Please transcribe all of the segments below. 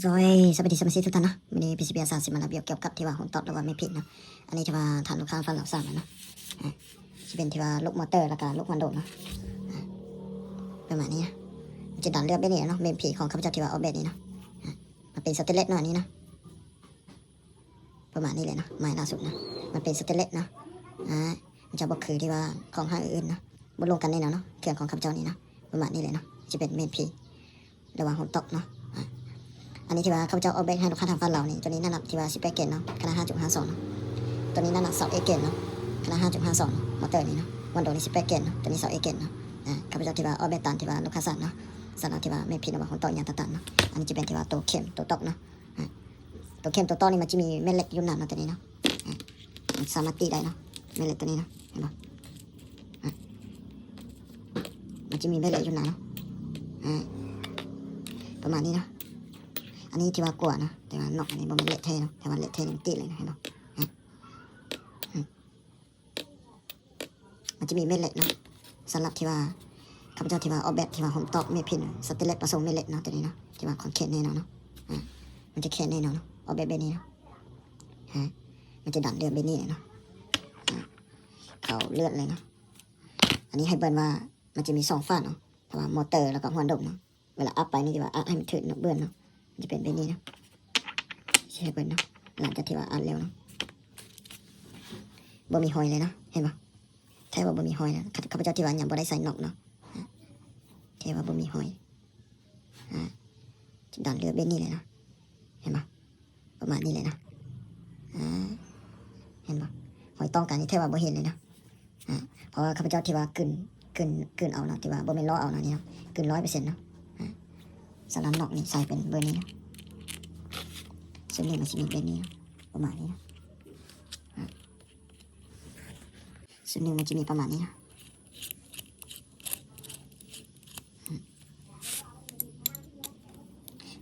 ໂດຍ ສະບາຍດີສະມາຊິກທຸກທ່ານເນາະ, ມື້ນີ້ ພີຊີພີ ອາສາ ຊິມາລະບຽວກ່ຽວກັບທີ່ວ່າໂຮມຕອກ ຫຼືວ່າແມ່ພິນເນາະ. ອັນນີ້ທີ່ວ່າທ່ານລູກຄ້າຟັນລາວສັ່ງມາເນາະ, ອ່າ ຊິເປັນທີ່ວ່າລູກມໍເຕີ ແລ້ວກະລູກຮອນໂດມເນາະ. ອ່າ ປະມານນີ້ນະ, ມັນຈະດັນເລືອດແບບນີ້ເນາະ, ແມ່ນຜີຂອງຂ້າພະເຈົ້າທີ່ວ່າອອກແບບນີ້ເນາະ. ອ່າ ມັນເປັນສະເຕນເລັດເນາະ ອັນນີ້ນະ. ອ່າ ປະມານນີ້ແຫຼະເນາະ, ໃໝ່ລ່າສຸດນະ ມັນເປັນສະເຕນເລັດເນາະ. ອ່າ ມັນຈະບໍ່ຄືທີ່ວ່າຂອງຫ້າງອື່ນເນາະ, ບໍ່ລົງກັນແນ່ນອນເນາະ ເຄື່ອງຂອງຂ້າພະເຈົ້ານີ້ເນາະ. ປະມານນີ້ແຫຼະເນາະ, ຈະເປັນແມ່ນຜີ ຫຼືວ່າໂຮມຕອກເນາະ. ອ່າ ອັນນີ້ທີ່ວ່າຂ້າພະເຈົ້າອອກແບບໃຫ້ລູກຄ້າທາງຝັ່ງລາວນີ້, ໂຕນີ້ນ້ຳໜັກທີ່ວ່າສິບແປດເກນເນາະ, ຂະໜາດຫ້າຈຸດຫ້າສອງເນາະ. ໂຕນີ້ນ້ຳໜັກຊາວເອັດເກນເນາະ, ຂະໜາດຫ້າຈຸດຫ້າສອງເນາະ, ມໍເຕີນີ້ເນາະ. ຮອນໂດນີ້ສິບແປດເກນເນາະ, ໂຕນີ້ຊາວເອັດເກນເນາະ. ອ່າ ຂ້າພະເຈົ້າທີ່ວ່າອອກແບບຕາມທີ່ວ່າລູກຄ້າສັ່ງເນາະ, ສຳລັບທີ່ວ່າແມ່ພິນ ຫຼືວ່າໂຮມຕອກ ອີ່ຫຍັງຕ່າງໆເນາະ. ອັນນີ້ຈະເປັນທີ່ວ່າໂຕເຂັມ ໂຕຕອກເນາະ. ອ່າ ໂຕເຂັມ ໂຕຕອກນີ້ ມັນຈະມີແມ່ເຫຼັກຢູ່ໃນເນາະ ໂຕນີ້ເນາະ. ອ່າ ມັນສາມາດຕີໄດ້ເນາະ ແມ່ເຫຼັກໂຕນີ້ເນາະ, ເຫັນບໍ່? ອ່າ ມັນຈະມີແມ່ເຫຼັກຢູ່ໃນເນາະ. ອ່າ ປະມານນີ້ເນາະ. ອັນນີ້ທີ່ວ່າກົວເນາະ, ແຕ່ວ່ານອກອັນນີ້ບໍ່ແມ່ນເຫຼັກແທ້ເນາະ, ແຕ່ວ່າເຫຼັກແທ້ນີ້ມັນຕີເລີຍເນາະ, ເຫັນບໍ່? ອ່າ ອືມ ມັນຈະມີແມ່ເຫຼັກເນາະ, ສຳລັບທີ່ວ່າຂ້າພະເຈົ້າທີ່ວ່າອອກແບບທີ່ວ່າໂຮມຕອກແມ່ພິນ ສະເຕນເລັດປະສົມແມ່ເຫຼັກເນາະ, ໂຕນີ້ເນາະ ທີ່ວ່າຂອງແຂນແນ່ນອນເນາະ. ອ່າ ມັນຈະແຂນແນ່ນອນເນາະ, ອອກແບບແບບນີ້ເນາະ. ອ່າ ມັນຈະດັນເລືອດແບບນີ້ເລີຍເນາະ, ອ່າ ເຂົ້າເລືອດເລີຍເນາະ. ອັນນີ້ໃຫ້ເບິ່ງວ່າມັນຈະມີສອງຝາເນາະ, ແຕ່ວ່າມໍເຕີ ແລ້ວກະຮວນດົມເນາະ. ເວລາອັດໄປນີ້ ທີ່ວ່າອັດໃຫ້ມັນຖືກເນາະ ເບິ່ງເນາະ, ມັນຈະເປັນແບບນີ້ເນາະ. ຊິໃຫ້ເບິ່ງເນາະ, ຫຼັງຈາກທີ່ວ່າອັດແລ້ວເນາະ ບໍ່ມີຮອຍເລີຍເນາະ, ເຫັນບໍ່? ແທ້ວ່າບໍ່ມີຮອຍນະ, ຂ້າພະເຈົ້າທີ່ວ່າຍັງບໍ່ໄດ້ໃສ່ນອກເນາະ, ແທ້ວ່າບໍ່ມີຮອຍ. ອ່າ ຈະດັນເລືອດແບບນີ້ເລີຍເນາະ, ເຫັນບໍ່? ປະມານນີ້ເລີຍເນາະ. ອ່າ ເຫັນບໍ່? ຮອຍຕອງການນີ້ແທບວ່າບໍ່ເຫັນເລີຍເນາະ. ອ່າ ເພາະວ່າຂ້າພະເຈົ້າທີ່ວ່າກືນ ກືນ ກືນເອົາເນາະ, ທີ່ວ່າບໍ່ແມ່ນເລາະເອົາເນາະ, ນີ້ເນາະ ກືນຮ້ອຍເປີເຊັນເນາະ. ອ່າ ສຳລັບນອກນີ້ໃສ່ເປັນເບີນີ້ເນາະ, ສ່ວນໜຶ່ງມັນຊິມີເບີນີ້ເນາະ, ປະມານນີ້ເນາະ. ອ່າ ສ່ວນໜຶ່ງມັນຈະມີປະມານນີ້ເນາະ.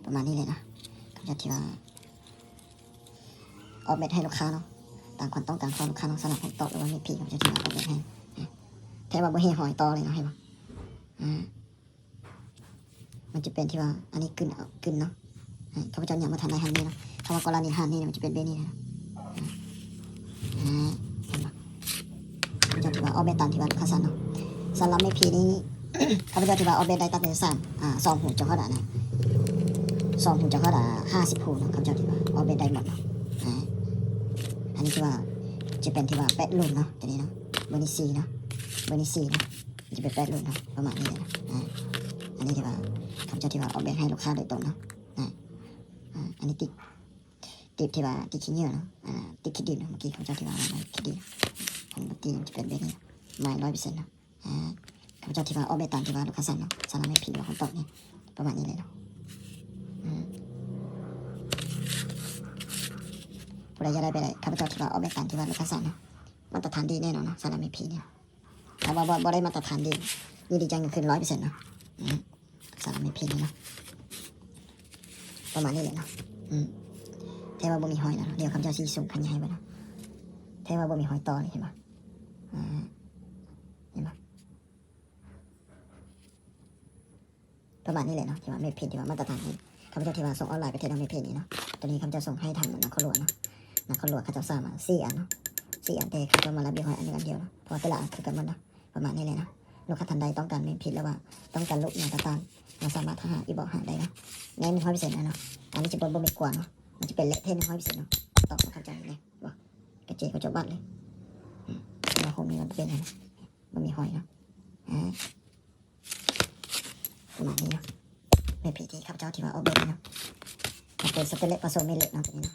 ປະມານນີ້ເລີຍເນາະ, ຂ້າພະເຈົ້າທີ່ວ່າອອກແບບໃຫ້ລູກຄ້າເນາະ, ຕາມຄວາມຕ້ອງການຂອງລູກຄ້າເນາະ. ສຳລັບໂຮມຕອກ ຫຼືວ່າແມ່ນຜີ ຂ້າພະເຈົ້າທີ່ວ່າອອກແບບໃຫ້, ແທ້ວ່າບໍ່ເຫັນຮອຍຕໍ່ເລີຍເນາະ, ເຫັນບໍ່? ອ່າ ມັນຈະເປັນທີ່ວ່າ ອັນນີ້ກຶນເອົາ ກຶນເນາະ, ອ່າ ຂ້າພະເຈົ້າຍັງບໍ່ທັນໄດ້ຫັ້ນນີ້ເນາະ. ຖ້າວ່າກໍລະນີຫັ້ນນີ້ ມັນຈະເປັນແບບນີ້ເນາະ. ອ່າ ເຫັນບໍ່? ເຈົ້າຖືວ່າອອກແບບຕາມທີ່ວ່າລູກຄ້າສັ່ງເນາະ. ສຳລັບແມ່ຜີນີ້ ຂ້າພະເຈົ້າຖືວ່າອອກແບບໄດ້ຕັ້ງແຕ່ສາມ ອ່າ ສອງຫູຈົນຮອດ ອ່າ ສອງຫູຈົນຮອດ ອ່າ ຫ້າສິບຫູເນາະ, ຂ້າພະເຈົ້າຖືວ່າອອກແບບໄດ້ໝົດເນາະ. ອ່າ ອັນນີ້ຖືວ່າຈະເປັນທີ່ວ່າແປດຫຼຸມເນາະ, ຕົວນີ້ເນາະ, ເບີນີ້ສີ່ເນາະ, ເບີນີ້ສີ່ເນາະ, ຈະເປັນແປດຫຼຸມເນາະ, ປະມານນີ້ເລີຍເນາະ. ອ່າ ອັນນີ້ຖືວ່າ ຂ້າພະເຈົ້າຖືວ່າອອກແບບໃຫ້ລູກຄ້າໂດຍຕົງເນາະ. ອ່າ ອ່າ ອັນນີ້ຕິດ ຕິດທີ່ວ່າຕິດຂີ້ເຫຍື້ອເນາະ, ອ່າ ຕິດຂີ້ດິນເນາະ, ເມື່ອກີ້ຂ້າພະເຈົ້າທີ່ວ່າໄວ້ຂີ້ດິນ, ຂອງປະຕິດມັນຈະເປັນແບບນີ້ ໄມ້ຮ້ອຍເປີເຊັນເນາະ. ອ່າ ຂ້າພະເຈົ້າທີ່ວ່າອອກແບບຕາມທີ່ວ່າລູກຄ້າສັ່ງເນາະ, ສຳລັບແມ່ຜີ ຫຼືວ່າຄົນຕອກນີ້ ປະມານນີ້ເລີຍເນາະ. ອືມ ຜູ້ໃດຢາກໄດ້ແບບໃດ ຂ້າພະເຈົ້າທີ່ວ່າອອກແບບຕາມທີ່ວ່າລູກຄ້າສັ່ງເນາະ, ມາດຕະຖານດີແນ່ນອນເນາະ, ສຳລັບແມ່ຜີນີ້ ຖ້າວ່າບໍ່ ບໍ່ໄດ້ມາດຕະຖານດີ ຍິນດີຈ່າຍເງິນຄືນຮ້ອຍເປີເຊັນເນາະ. ອືມ ສຳລັບແມ່ຜີນີ້ເນາະ ປະມານນີ້ແຫຼະເນາະ. ອືມ ແທ້ວ່າບໍ່ມີຮອຍນະ, ດຽວຂ້າພະເຈົ້າຊິຊູມຂະຫຍາຍໃຫ້ເບິ່ງເນາະ, ແທ້ວ່າບໍ່ມີຮອຍຕໍ່ເລີຍ ເຫັນບໍ່? ອ່າ ເຫັນບໍ່? ປະມານນີ້ແຫຼະເນາະ ທີ່ວ່າແມ່ເພັດ ທີ່ວ່າມາດຕະຖານນີ້. ຂ້າພະເຈົ້າທີ່ວ່າສົ່ງອອນລາຍໄປແຖວເນາະ ແມ່ເພັດນີ້ເນາະ, ຕອນນີ້ຂ້າພະເຈົ້າສົ່ງໃຫ້ທາງນະຄອນຫຼວງເນາະ, ນະຄອນຫຼວງເຂົາເຈົ້າສັ່ງມາສີ່ອັນເນາະ, ສີ່ອັນ ແຕ່ຂ້າພະເຈົ້າມາລັບວຽກໃຫ້ອັນໜຶ່ງອັນດຽວເນາະ, ເພາະວ່າແຕ່ລະອັນຄືກັນໝົດເນາະ. ປະມານນີ້ແຫຼະເນາະ, ລູກຄ້າທ່ານໃດຕ້ອງການແມ່ເພັດ ຫຼືວ່າຕ້ອງການລູກຫຍັງກໍຕາມ ກໍສາມາດທັກຫາອິນບັອກຫາໄດ້ເນາະ. ແນ່ໜຶ່ງຮ້ອຍເປີເຊັນແລ້ວເນາະ, ອັນນີ້ຈະບໍ່ ບໍ່ແມ່ນກົວເນາະ, ມັນຈະເປັນເລະເທດໜຶ່ງຮ້ອຍເປີເຊັນເນາະ. ຕອກຂອງຂ້າພະເຈົ້ານີ້ແຫຼະ ບໍ່ ກະເຈັບກະຈົກບາດເລີຍ. ອືມ ແຕ່ວ່າຄົງມີມັນເປັນ ບໍ່ມີຮອຍເນາະ. ອາ ປະມານນີ້ເນາະ, ແມ່ເພັດທີ່ຂ້າພະເຈົ້າທີ່ວ່າອອກແບບນີ້ເນາະ, ມັນເປັນສະເຕນເລັດປະສົມແມ່ເຫຼັກເນາະ ຕົວນີ້ເນາະ.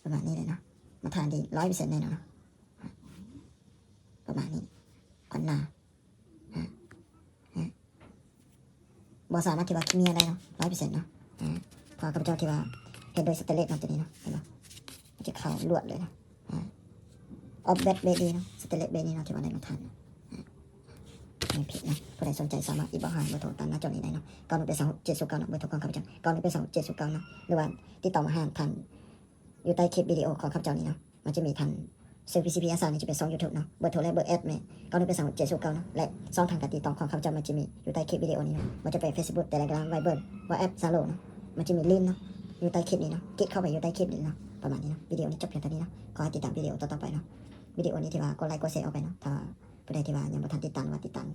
ອາ ປະມານນີ້ເລີຍເນາະ, ມາດຕະຖານດີຮ້ອຍເປີເຊັນແນ່ນອນເນາະ. ອາ ປະມານນີ້ ຄວັນໜາ. ອາ ອາ ບໍ່ສາມາດທີ່ວ່າຂີ້ເໝັ້ຍໄດ້ເນາະ ຮ້ອຍເປີເຊັນເນາະ. ອາ ເພາະວ່າຂ້າພະເຈົ້າທີ່ວ່າເຮັດໂດຍສະເຕນເລັດເນາະ ຕົວນີ້ເນາະ, ເຫັນບໍ່? ມັນຈະເຂົ້າລວດເລີຍເນາະ. ອາ ອອກແບບແບບນີ້ເນາະ, ສະເຕນເລັດແບບນີ້ເນາະ ທີ່ວ່າໄດ້ມາດຕະຖານເນາະ. ອາ ແມ່ເພັດເນາະ, ຜູ້ໃດສົນໃຈສາມາດອິນບັອກຫາເບີໂທຕາມໜ້າຈໍນີ້ໄດ້ເນາະ, ເກົ້າໜຶ່ງແປດສອງຫົກເຈັດສູນເກົ້າເນາະ, ເບີໂທຂອງຂ້າພະເຈົ້າ ເກົ້າໜຶ່ງແປດສອງຫົກເຈັດສູນເກົ້າເນາະ, ຫຼືວ່າຕິດຕໍ່ມາຫາທາງ ຢູ່ໃຕ້ຄລິບວິດີໂອຂອງຂ້າພະເຈົ້ານີ້ເນາະ, ມັນຈະມີທາງ ເຊີງພີຊີພີອາສານີ້ຈະເປັນຊ່ອງຢູທູບເນາະ, ເບີໂທ ແລະ ເບີແອັດແມ່ນ ເກົ້າໜຶ່ງແປດສອງຫົກເຈັດສູນເກົ້າເນາະ, ແລະ ຊ່ອງທາງການຕິດຕໍ່ຂອງຂ້າພະເຈົ້າມັນຈະມີຢູ່ໃຕ້ຄລິບວິດີໂອນີ້ເນາະ, ບໍ່ວ່າຈະເປັນເຟສບຸກ ເຕເລກຣາມ ໄວເບີ ວັອດແອັບ ຊາໂລເນາະ. ມັນຈະມີລິ້ງເນາະ ຢູ່ໃຕ້ຄລິບນີ້ເນາະ ຄລິກເຂົ້າໄປຢູ່ໃຕ້ຄລິບນີ້ເນາະ ປະມານນີ້ເນາະ. ວິດີໂອນີ້ຈົບພຽງເທົ່ານີ້ເນາະ ຂໍໃຫ້ຕິດຕາມວິດີໂອຕໍ່ໆໄປເນາະ. ວິດີໂອນີ້ຖືວ່າກົດໄລກົດແຊອອກໄປເນາະ ຖ້າຜູ້ໃດທີ່ວ່າຍັງບໍ່ທັນຕິດຕາມ ຫຼືວ່າຕິດຕາມ